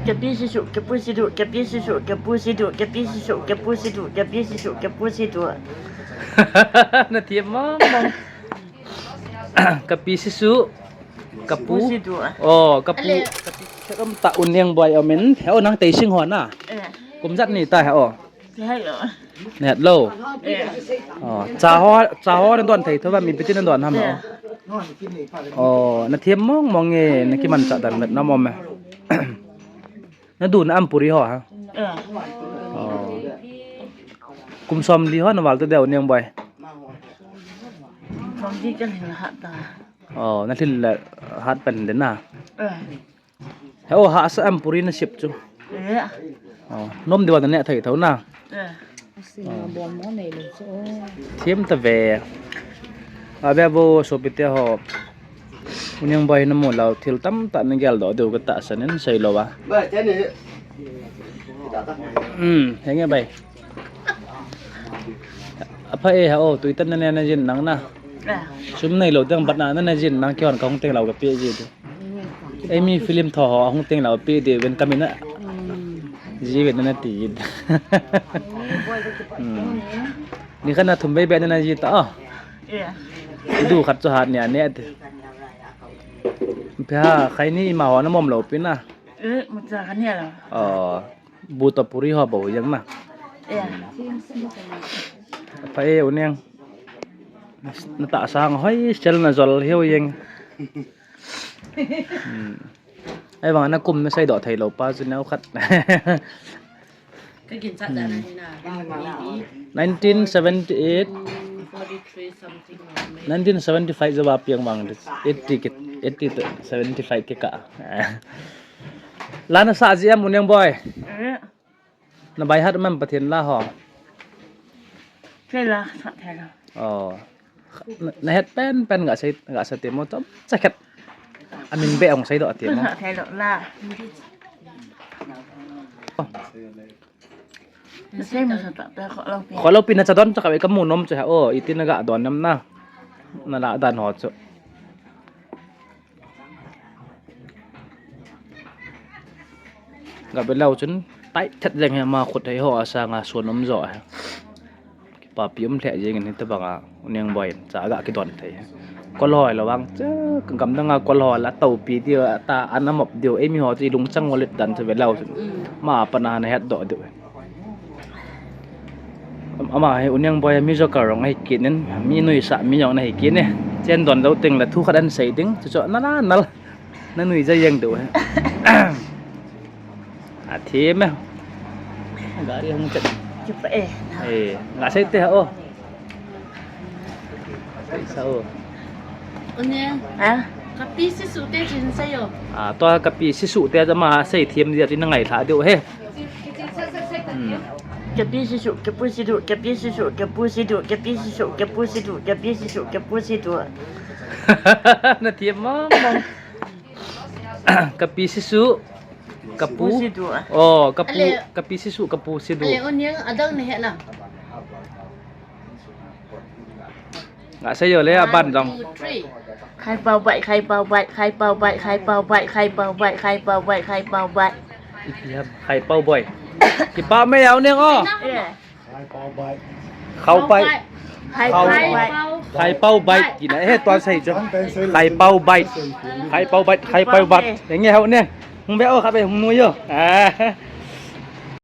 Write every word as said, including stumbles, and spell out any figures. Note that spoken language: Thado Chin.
Kapi sisu, kapu sidu, kapi sisu, kapu sidu, kapi sisu, kapu sidu, kapi sisu, kapu sidu. Na thiam mong mong. Kapi sisu, kapu. Kapu sidu. Oh, kapu. Ale. Kapi sisu ta Uniang boy amen. Heo nang teising ho na. Eh. Kum jat ni ta heo. Hello. Hello. Eh. Oh, cha ho, cha ho na don thei tho ba mi piti na don ham. Eh. Oh, na thiam mong mong e, na kimanchah dan na mom e. Na dun am puri ho ha. Eh. Oh. Kum som li ho na val to deu Uniang boy. Som li kan hin hat ta. Oh, na thil la hat pen den na. Eh. Heo hahsa am puri na sip chu. Eh. Oh, nom diu va na ne thei tho na. Eh. Sina bon mo nei lo chu. Thiam ta ve. A ve vo sopite ho. Uniang boy na mu lau thil tamtah na geldoh diu ka tahsan in sei lo va. Hmm, henge bai. Apha e ha o, tui tan na ne na jin nang na. Ah. Sum nei lo teng bat na na jin nang kihon ka hung teng lau ka pe ji tu. Emi film tho ho hung teng lau pe de ven ka mina. Ji ven na ti. Hmm. Ni khan na thum bei be na na ji ta. Yeah. Du khat chu hat nia ne. Pha khai ni ma ho na mom lo pi na. Eh, mu cha khan nia lo. Oh. Bu to puri ho bou jeng na. Eh. Pha e Uniang. Na tahsa hoi sel na jol hiu jeng. Hmm. Ai vang na kum na sei doh thei lo pa chu neo khat. Ka gin chat dan ni na. Nineteen seventy-eight. Forty-three something. Nineteen seventy-five jaba piang vang eighty ki, eighty to seventy-five ki ka. La na sa ji am Uniang boy. Eh. Na bai hat man Pathen la ho. Ke la sa thei la. Oh. Na, na het pen pen ga sei, ga sa te mo tom. Sa khet. Amin be ong sei do te mo. Sa thei lo la. Na sei mo sa ta ta ko lo pi. Ko lo pi na cha don cha ka be ka mu nom cha. Oh, iti na ga don nam na. Na la dan ho chu. Ga be lau chun tai thet jeng he ma khut hei ho asanga sun um jo he. Kipapi um lheh jeng in hitobanga Uniang boy in cha ga kidon thei he. Kol hoi lo vang chu ka gamdanga kol hoi la topi diu ta an amop diu eimi ho chu i lungchang ulit dan chu ve lau chun. Mm. Ma pana na het doh diu. Ama hi Uniang boy mi jo ka rong ahi kit in, mi nuisah mi jong na hi kit in. Chen don lo teng le thu khat an sei ding, chu chu na na nal. Na nui ja jeng diu he. A thi me. Gari hung chet. Chupa e. Eh, nga sei te ha o. Sa o. Uniang. Ha? Kapi sisu te chin sei o. A, to kapi sisu te ama sei thiam dia chin na ngaithla diu he. Hmm. Kapi sisu, kapu sidu, kapi sisu, kapu sidu, kapi sisu, kapu sidu, kapi sisu, kapu sidu. Na thiam mong mong. Kapi sisu, kapu. Kapu sidu. Oh, kapu, ale, kapi sisu, kapu sidu. Ale, Uniang adang na he na. Nga sei jo le aban jong. One, two, three. Khai pao bai, khai pao bai, khai pao bai, khai pao bai, khai pao bai, khai pao bai, khai pao bai. Ipi ham, khai pao bai. Kipa me yau ne o. Yeah. Khao pai. Khai, khai pao bai. Khai pao bai. Kina he tuan sei jo. Khai pao bai. Khai pao bai, khai pao bai. Nge hau ne. Hung be o kha be hung nu jo. Ah.